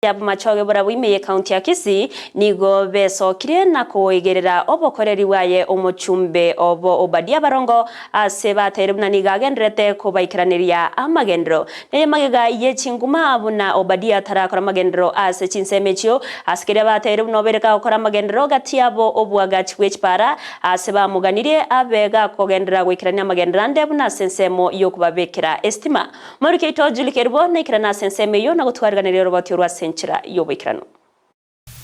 Y'Abomachoge borabwo ime y'Ekaunti ya Kisii nigo besokirie na koigerera obokoreri bwaye omochumbe obo Obadia Barongo ase bateire buna nigo agendererete kobaikeraneria amagenderero. Neye magega ye chinguma buna Obadia tarakora amagenderero ase chinsemo echio ase keria bateire buna obeire gagokora amagenderero gati yabo oboagachi bwe chipara ase bamoganirie abe gakogenderera goikerania amagenderero ande buna ase ensemo y'okobabekera esitima. Morike oito Julie Kerubo naikerane ase ensemo eyio na gotwariganeria oroboti orwo ase enchera y'oboikeranu.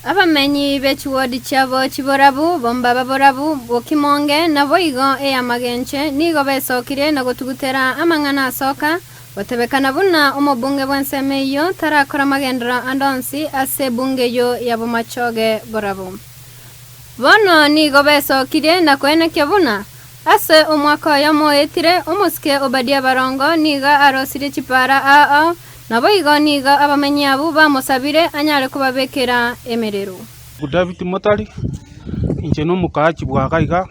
Abamenyi be chiwodi chiabo chiborabu, bombaba borabu, bokimonge, naboigo ey'amagenche, nigo besokirie na gotugutera amang'ana asoka, gotebekana buna omobunge bw'ensemo eyio tarakora magenderero ande onsi ase ebunge eyio ya bomachoge borabu. Bono nigo besokirie na koenekia buna Ase omwaka oyomo oetire, omosike Obadia Barongo nigo arosirie chipaara ao ao, naboigo nigo abamenyi abwo bamosabire anyare kobabekera emerero. David Motari, inche nomokaachi bwa iga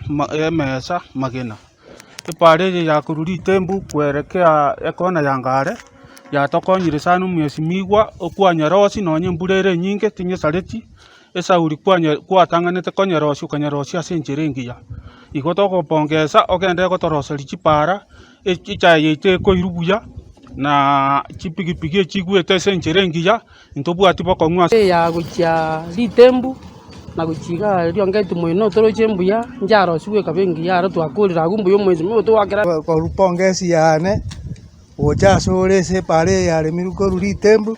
emesa magena. Epaara eye ya korwa ritembu kwerekea ekona ya ngare, yatokonyire sana omwesimigwa okwanyerosia nonye embura ere enyinge tinyesareti, Esauri kwatang'anete konyerosia okanyerosia ase enchera engiya. Igo togopongesa ogenderere gotoroseria chipaara, echae yaito ekoirwa buya, na chipigipigi echigwete ase enchera engiya, ntobwati bokong'u ase. Eya gochia ritembu na gochia igaa riongeti moino toroche mbuya, ncharosigwe ekaba engiya aro twakorire agwo mbuya omwezi oyo togwakera. Korwa pongesi yane gocha asore ase epaara eye yaremirwe korwa ritembu.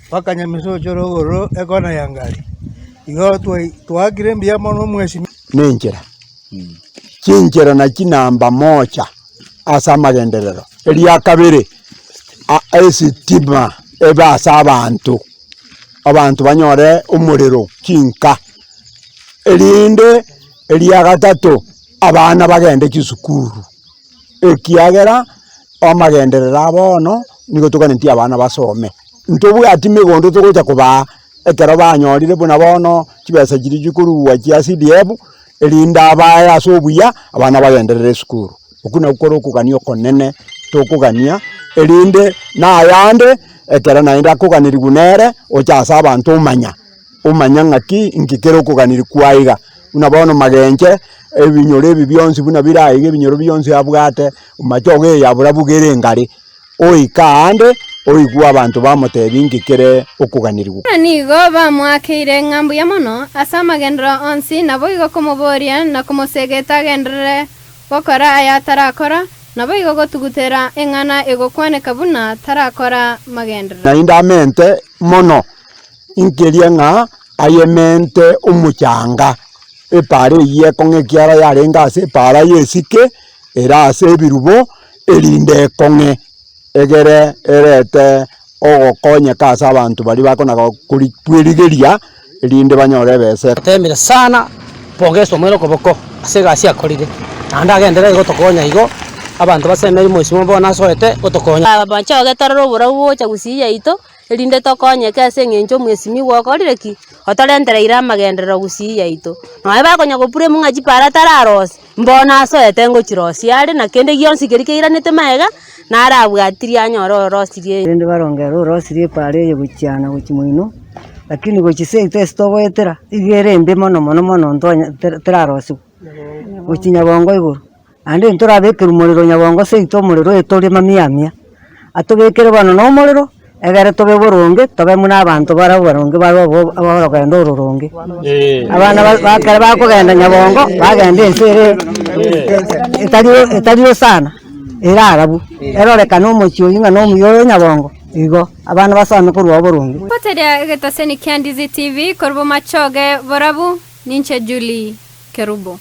Mpaka nyamisocho rogoro ekona ya ngari. Igo twaakire mbuya mono omwesimi. Nenchera, chinchera na chinamba mocha ase amagenderero. Eria kabere, esitima ebe ase abanto, abanto banyore omorero chinka. Erinde eria gatato, abana bagende chisukuru, ekiagera amagenderero a bono nigo toganetie abana basome. Ntobwati megondo togocha kobaa ekero banyorire buna bono chibesa chiria chikorugwa chia CDF, erinde abae ase obuya abana bagenderere esukuru. Okwo nakwo kore okogania okonene tokogania, erinde na ayande ekero naende akoganerigwa nere, oche ase abanto omanya, omanya ng'aki inki kere okoganeria kwa iga. Buna bono magenche, ebinyoro ebi bionsi buna bire aiga ebinyoro bionsi abwate, machoge eye ya borabu kere engare. Oika aande, oigwe abanto bamotebia inki kere okoganirigwa. Buna nigo bamoakeire ng'a mbuya mono ase amagenderero onsi, naboigo komoboria na komosegeta agenderere gokora aya atarakora, naboigo gotugutera eng'ana egokwaneka buna tarakora magenderero. Naende amente mono, inkeria ng'a ayemente omochanga, epaara eyio ekong'e ekiagera yarenge ase epaara y'esike, ere ase ebirubo, erinde ekong'e, egere erete ogokonyeka ase abanto baria bakona kwerigeria, erinde banyore ebesa. Atemire sana pongesa omwene okoboko ase egasi akorire, naende agenderere gotokonya igo, abanto basemerie mosimo bono asoete gotokonya. Abachoge torore oborabu bogocha gusii yaito, erinde tokonyeke ase eng'encho omwesimigwa okorire ki? Otorentereire amagenderero gusii yaito. Nonye bakonya gopura ng'a chipara tararosie, mbono asoete ngochirosia are na kende gionsi keria keiranete magega, narabwatirie anyore orosirie. Rende barongere orosirie epaara eye gochia na gochia moino, lakini gochia seito ase togoetera, iga ere embe mono mono mono ntonya terarosigwa, gochia nyabongo igoro. Naende ntorabekerwe morero nyabongo seito omorero oye tore mamia mia, atobekere bono na omorero, egere tobe boronge, tobe buna abanto bare oboronge bare obo aborogendo ororonge. Abana ba ba ekero bakogenda nyabongo, bagenda ense ere etari etari osana, ere arabu, erorekane omochie oyio ng'a nomuya oyo nyabongo, igo, abana basome korwa oboronge. Goteria egetaseni kia Ndizi TV korwa Bomachoge Borabu, ninche Julie Kerubo.